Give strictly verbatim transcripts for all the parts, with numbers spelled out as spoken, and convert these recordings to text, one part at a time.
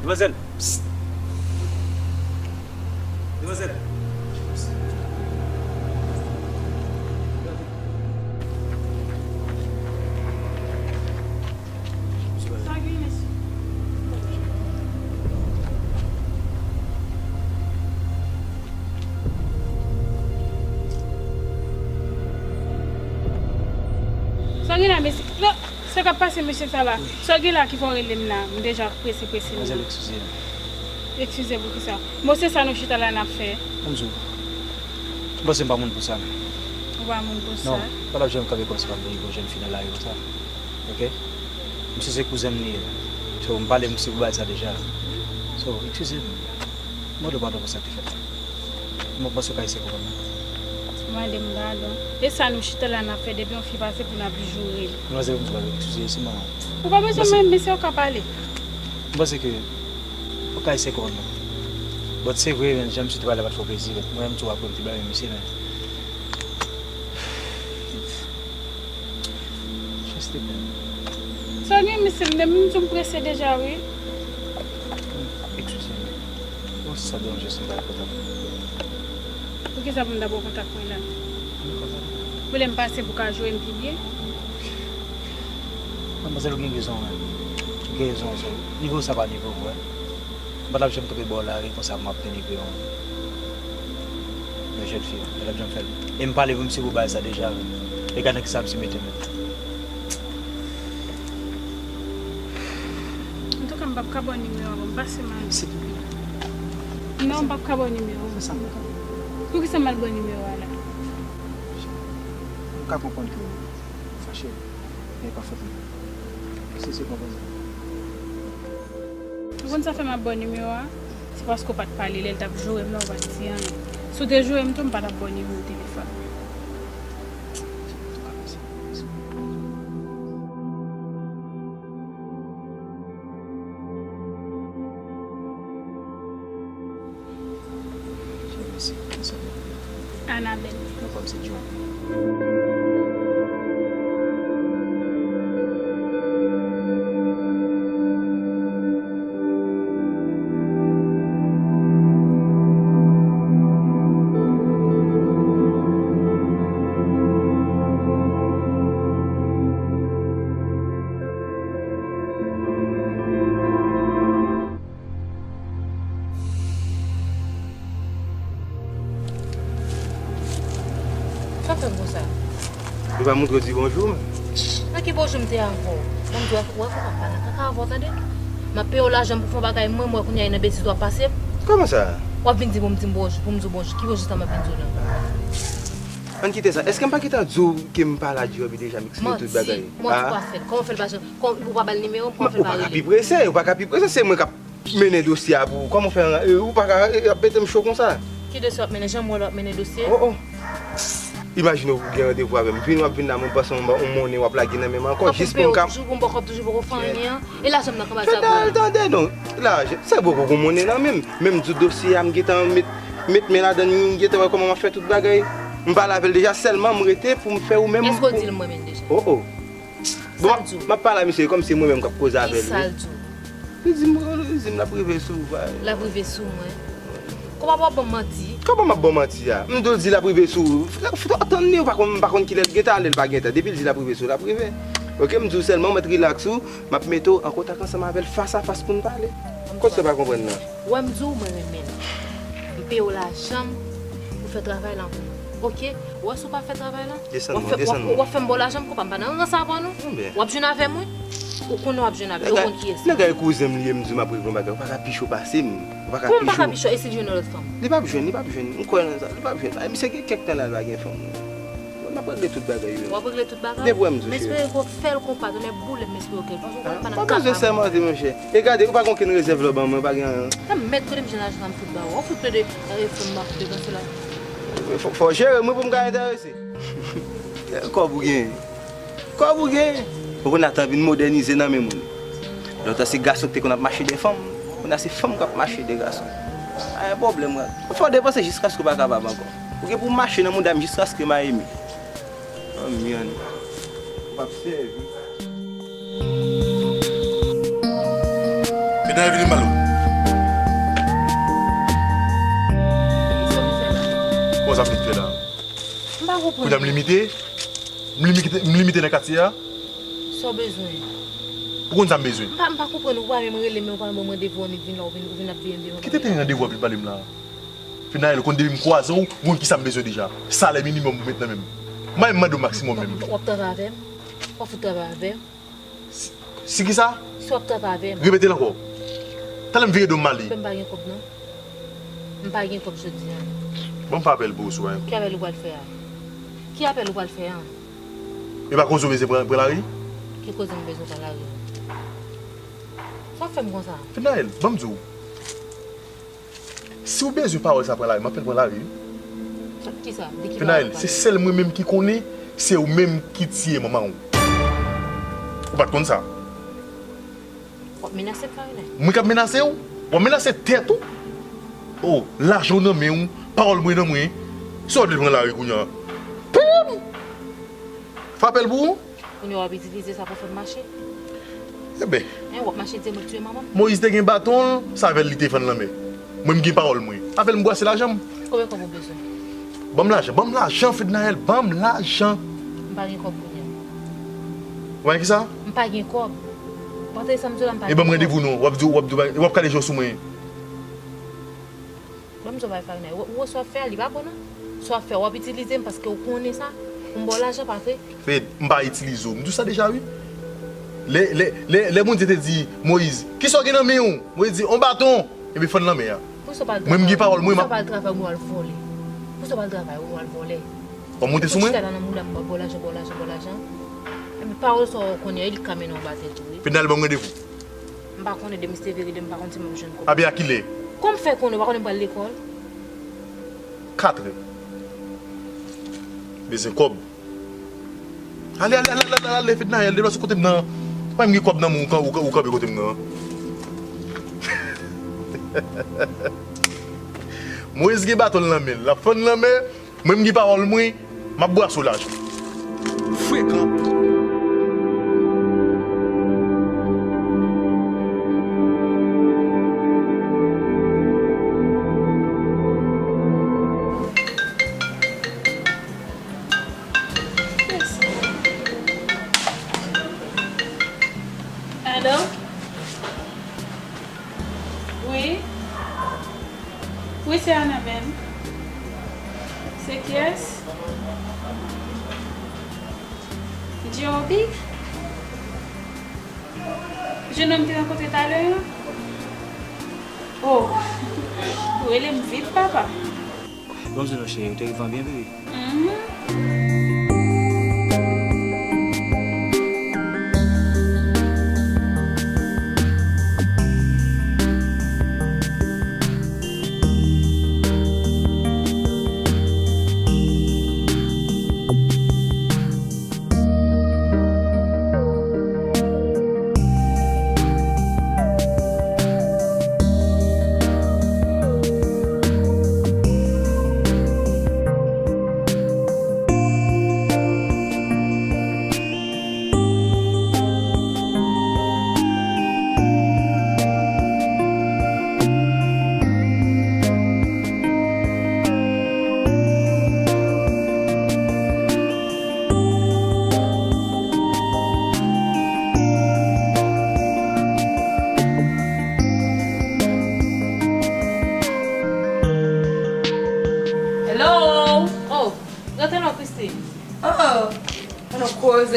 Demwazèl! Psst! Demwazèl! Psst! Sa gen, mesye? Sa gen la, mesye? Non, sa k ap pase, mesye sa la? Sa gen la ki fè w rele m la? M deja prese, prese m. Manzèl, eskize m. Eskize pou kisa? Bon, se sa nou chita la n ap fè. Ann di w, m panse m pa moun pou sa, non. Ou pa moun pou sa? Non, m pa t ap janm kanpe kòm si m ap derive yon jèn fi nan lari konsa. Oke? Misye se kouzen m li ye. So, m pale misye pou bagay sa deja. So, eskize m. M mande w padon pou sa k te fèt la. Mwen panse w ka eseye konprann mwen. Ou mande m padon. E sa nou chita la n ap fè depi yon fi pase pou n ap joure l. Manmzèl, m tou pale, eskize, se mwen. Ou pa bezwen menm, mesye, ou ka pale. M panse ke ou ka eseye konprann mwen. But se vre, men, jan misye te pale la pa t fè w plezi, but mwen menm tou apre m te blame misye, men. Just stay there. Sa gen, mesye, m menm, m di w m prese deja, wi. Eskize m. Bon, si sa deranje w, si m pa kontak ou. Poukisa pou m ta pran kontak mwen la? Ou vle m pase pou ka jwe m pi byen? Manmzèl, ou gen rezon, wi. Ou gen rezon, so, nivo sa pa nivo w, wi. M pa t ap janm kanpe bò w lari konsa pou m ap denigre yon, yon jèn fi, m pa t ap janm fè l. E m pale pou misye pou bagay sa deja, wi. E gad nan kisa misye mete m. Antouka, m p ap ka ba w nimewo a, bon, m pase mal. Silvouplè. Non, m p ap ka ba w nimewo a. Fè sa m ka. Poukisa m al ba w nimewo a la? M ka konprann ke w fache, men e pa fòt mwen. Se, se konprann. Ou konn sa fè m ap ba w nimewo a? Se paske w pa t pale lè l t ap joure m la, ou pa t di anyen. Si w te joure m tou, m pa t ap ba w nimewo telefòn. Anabèl. Non, pa m se John. Sa fè m konsa? Ou pa montre w di bonjou, men. Nan ki bonjou m te avè w? Ban m di w, wè, wè kòman m pale kaka avè w, tande? M ap peye w lajan pou fè yon bagay, mwen, m wè kounye a e nan betiz w ap pase m. Kòman sa? W ap vin di pou m di m bonjou, pou m di w bonjou. Ki bonjou sa m ap vin di w la? Ann kite sa. Èske m pa gentan di w ke m pale a Djòbi deja, m eksplike tout bagay? Manti, manti w pa fè l. Kòman w fè l pa jan, kòman, ou pa ba l nimewo m, kòman w fè l pa rele m? Ou pa ka pi prese, ou pa ka pi prese, se mwen k ap mennen dosye a pou ou. Kòman w fè, e, ou pa ka, e, ap mete m cho konsa? Ki dosye w ap mennen? Jan m wè l w ap mennen dosye? Oh, oh. Imajine w gen randevou avè m. Vin, w ap vin la, mwen panse yon, yon monnen w ap lage nan men m ankò, jis pou m ka. Toujou pou m ba w kòb, toujou poko fè anyen. E lajan m nan, kòman sa pou ou? Al tande non. La, se poko gon monnen nan men m. Men m di w dosye a, m gentan met, met men ladan l, m gentan wè kòman m ap fè tout bagay. M pale avè l deja, sèlman m rete pou m fè ou menm. Èske w di l mwen menm deja? Oh, oh. Bon, m ap pale a misye kòmsi se mwen menm k ap koze avè l, wi. Kisa l di w? Li di m, li di m l ap rive sou ou. L ap rive sou mwen. Kòman w ap ban m manti? Kòman m ap ban w manti a? M di w l di l ap rive sou ou. Fò w tann li, ou pa konn, m pa konn kilè l gentan, lè l pa gentan. Depi l di l ap rive sou ou, l ap rive. Oke, m di w sèlman, ou mèt rilaks ou, m ap mete w an kontak ansanm avè l fas a fas pou n pale. Kot sa w pa konprann nan? Ou wè m di w, mwen renmen l. M peye w lajan m pou fè travay la pou mwen. Oke? Ou wè si w pa fè travay la, w ap fè, w ap, w ap fè m ba w lajan m konpa, m pa nan rans avè w non. W ap jwenn avè m wi. Ou konnen w ap jwenn avè m, ou konn kiyès. Nèg la e kouzen m li ye, m di w m ap regle yon bagay. Ou pa ka pi cho pase m. Ou pa ka pi cho. Kòman m pa ka pi cho? E si l jwenn yon lòt fanm? Li p ap jwenn, li p ap jwenn. M kwè nan sa, li p ap jwenn. Ay, misye gen kèk tan la, l pa gen fanm. M ap regle tout bagay yo. W ap regle tout bagay? Depi w wè m di w cheri. M espere ke w fè l konpa tou, men boule m espere w fè l, paske w konnen m pa nan kaka. Pa bezwen sèmante, monchè. E gade, ou pa gen okenn rezèv lò ban mwen, ou pa gen anyen. Sa m mèt kote m jwenn lajan sa m fout ba ou. Ou fout plede, eh, fè m ap depanse la. Fò, fò w jere mwen pou m ka enterese. Kòb ou genyen. Kòb ou genyen. Ou konn atan vin modènize nan men moun. Lontan se gason ki te konn ap mache de fanm. Kounye a se fanm k ap mache de gason. Pa gen pwoblèm, frè. Fò w depanse jiskaske w pa kapab ankò. Ou gen pou w mache nan mouda m jiskaske m a eme. Anmyann. Ou p ap sèvi. Medam, vini m pale w. Kòman sa m vin fè la? M pa konprann. Kounye a m limite? M limite, m limite nan katye a? Sa w bezwen? Ou konn sa m bezwen? M pa, m pa konprann, ou pa menm rele m, ou pa menm ban m randevou annik vin la, ou vin, ou vin ap byenbyen. Ki te te randevou ap vin pale m la? Fenaëlle, ou konn depi m kwaze w, ou konn kisa m bezwen deja. Salè minimòm ou met nan men m. M pa menm mande w maksimòm menm. W ap travay avè m? W ap fout travay avè m? Si, si kisa? Si w ap travay avè m. Repete l ankò. Talè m vire do m ale. M pa gen kòb non. M pa gen kòb jodi a. Ban m fè apèl pou ou sou a. Ki apèl ou pral fè a? Ki apèl ou pral fè a? E pa koze w bezwen pran, pran lari? Ki koze m bezwen pran lari? Sa w ap fè m konsa? Fenaëlle, ban m di w. Si w bezwen pawòl sa pran lari, m ap fè l pran lari, wi. Sa, kisa? De ki pawòl ou pale? Fenaëlle, se sèl mwen menm ki konnen se ou menm ki tiye manman w. Ou pa t konn sa? W ap menase m, Fenaëlle? Mwen k ap menase w? W ap menase tèt ou? O, lajan w nan men w, pawòl mwen nan mwen. Si w ap vle pran lari kounye a. Poum! Fè apèl pou ou? Kounye a w ap itilize sa pou fè m mache? Eben. Hein, w ap mache di mwen k tiye manman m? Moyiz te gen baton l, se avè l li te fann lanmè. Mwen m gen pawòl mwen. Avè l m brase lajan m. Konbyen kòb ou bezwen? Ban m lajan, ban m lajan, Fednaelle, ban m lajan. M pa gen kòb kounye a. Ou pa gen kisa? M pa gen kòb. Ou pa tande sa m di w la, m pa gen kòb. E ban m randevou non, w ap di, w ap di, w ap kale je w sou mwen. Ban m di w bagay Fednaelle, ou, ou wè sa w ap fè a, li pa bon non. Sa w ap fè a, w ap itilize m paske w konnen sa. Pou m ba w lajan, pa vre? Fed, m pa itilize w. M di w sa deja, wi. Lè, lè, lè, lè Bondye te di Moyiz, "Kisa w gen nan men w?" Moyiz di, "On baton." Epi fann lanmè a. Poukisa w pa al travay? Mwen, m gen pawòl mwen, m ap... Poukisa w pa al travay, ou al vòlè? Poukisa w pa al travay, ou al vòlè? W ap monte sou mwen? Ou chita la nan mouda m, ba w lajan, ba w lajan, ba w lajan. Epi pawòl sa w konnen, e li k ka mennen w ba tèt ou, wi. Fednaelle, ban m randevou. M pa konnen demen si te vre, demen m pa konn si m ap jwenn kòb. Ape a kilè? Kòman m fè konnen, ou pa konnen m pral lekòl? Katrè. Bezwen kòb. Ale, ale, ale, ale, ale, Fednaelle, deplase kote m nan. Pa m gen kòb nan men w, ou kan-, ou kan-, ou kanpe kote m nan. Moyiz gen baton l nan men l, l ap fann lanmè, mwen m gen pawòl mwen, m ap brase w lajan. Frekan. Alo? Wi? Wi, se Ana menm. Se kiyès? Djoby? Jennonm m te rankontre talè a? Oh, ou rele m vit, papa. Bonjou non cheri, ou te rive an byen, bebe? Mhm.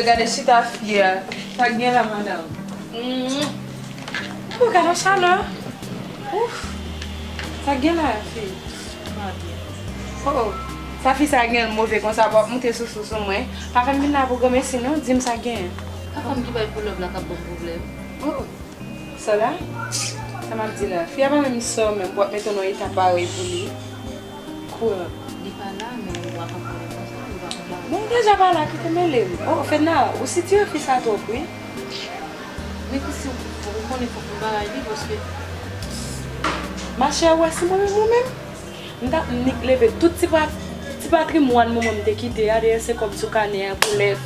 Gade chita fi a. Sa k gen la, madanm? Mm. Ou gade yon chalè. Ouf. Sa k gen la, fi? Oh, oh. Sa fi sa gen move konsa, pou ap moute sousou sou mwen. Pa fè m vin la pou granmesi non, di m sa k gen. Pa fanm ki bay pou love la k ap ban m pwoblèm. Oh, oh. Sa la? Sa m ap di la? Fi a pa menm sè w menm, pou ap mete w nan eta parèy pou li. Kwa? Li pa la, men w ap antre konsa, li pa konn bagay. Bon, deja pa la, kite mele m. Oh, Fedna, ou sitire fi sa twòp, wi. Men ki si w konnen fòk m bagay li, paske. Machè, ou wè si mwen menm ou menm? M t ap nik leve tout ti pa-, ti patrimwàn mwen mwen m te kite a, dèyè se kòb sou kanè a pou lèf.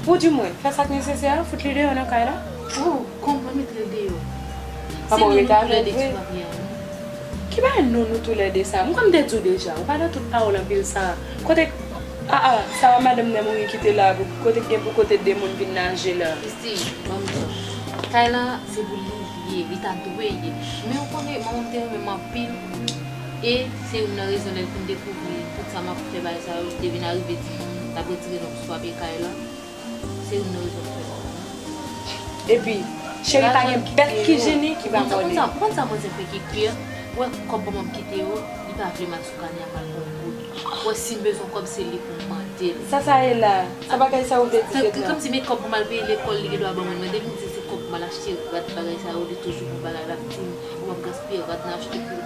Ou di mwen, fè sa k nesesè a, fout li deyò nan kay la. Oh, kòman mete l deyò? Papa w rete avè l vre? Ki bagay non nou toulède sa? M kwè m te di w deja, ou pa nan tout pawòl anpil sa. Kote, ah, ah, sa madanm nan mouri kite la, kote k gen pou kote de moun vin naje la? Christy, ban m di w. Kay la, se pou li li ye, li ta dwe ye. Men ou konnen, manman m te renmen m anpil. E se youn nan rezon lè l fin dekouvri tout sa m ap fè bagay sa yo, li te vin arive di m, l ap retire non sou papye kay la. Se youn nan rezon k fè m. Epi, cheri, pa gen bèt ki jene ki pa mòde. Ou konn sa, ou konn sa mwen se fè ki pi a? Ou wè kòb manman m kite yo, li pa vle m al sou kanè a m al pran yon goud. Ou wè si m bezwen kòb se li pou m mande l. Sa sa ye la? Sa bagay sa ou vle di, Fedna? Kòmsi men kòb pou m al peye lekòl, li gen dwa ban mwen. Mwen depi m di se kòb pou m al achte rad bagay sa yo, li toujou pou bagay la, m di m, ou p ap gaspiye rad nan achte pil.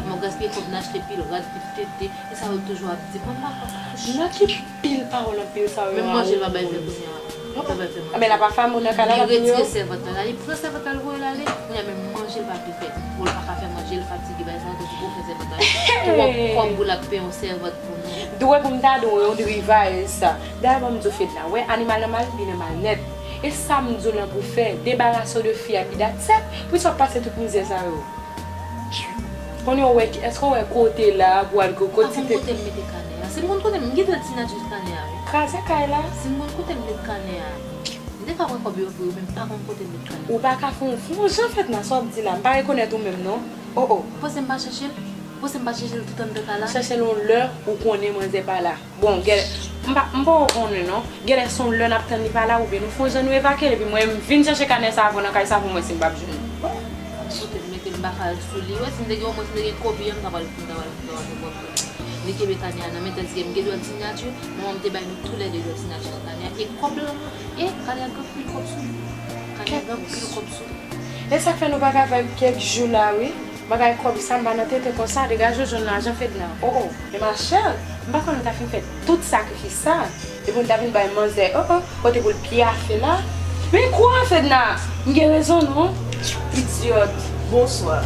M ap gaspiye kòb nan achte pil rad, pil tete, e sa yo toujou ap di. Mwen pa konn. Nan ki pil pawòl anpil sa yo a ou? Menm manje l pa bay fè kounye a. Li pa bay fè manje. Men la pa fanm ou nan kay la, li retire sèvant la, li pran sèvant la, li voye l ale. Kounye a menm manje l pa vle fè. Bon, l pa ka fè manje, l fatige, bagay sa yo, tankou fè sèvant la. Twòp kòb pou l ap peye yon sèvant pou nou. Dwe pou m ta di w yon drivayèz sa. Dayè ban m di w Fedna, wè animal nan mal, li nan mal nèt. E sa m di w lan pou fè, debarase w de fi a, pi dat sèt, pou sa w pase tout mizè sa yo. Konnen w wè ki, èske w wè kote la pou al kote ti te. Pa konn kote l mete kanè a. Si m konn kote m, m gen dwèt siyati kanè a, wi. Kraze kay la. Si m konn kote l met kanè a. M te ka pran kòb yo pou yo, men m pa konn kote l met kanè a. Ou pa ka fè yon, fè yon jan Fedna, sa w ap di la, m pa rekonèt ou menm non. Oh, oh. Panse m pa chèche l? Panse m pa chèche l tout anndan kay la? Chèche l yon lè ou konnen manzè pa la. Bon, gen, m pa, m poko konnen non. Genlè se yon lè n ap tann li pa la, oubyen nou fè yon jan nou evakye l, epi mwen, m vin chèche kanè sa a pou nan kay sa pou m wè si m p ap jwenn li. Kote m mete l, m pa ka al sou li. Wè, si m te gen, omwen si m te gen kopi an, m ta pral, m ta pral, m ta pral fè kòb. Li kenbe kanè a nan men, tandiske m gen dwèt siyati, manman m te bay nou toulède dwèt siyati nan kanè a. E kòb la, e kanè a gen anpil kòb sou li. Kanè a gen anpil kòb sou li. E sa k fè nou pa ka viv kèk jou la, wi. Bagay kòb sa, m pa nan tenten konsa, degaje w jwenn lajan Fedna. Oh, oh. Men ma chère, m pa kwè nou ta fin fè tout sakrifis sa, epi nou ta vin bay manzè, oh, oh, kote pou l pyafe la. Men kwa Fedna, m gen rezon non. Idyòt. Bonswa.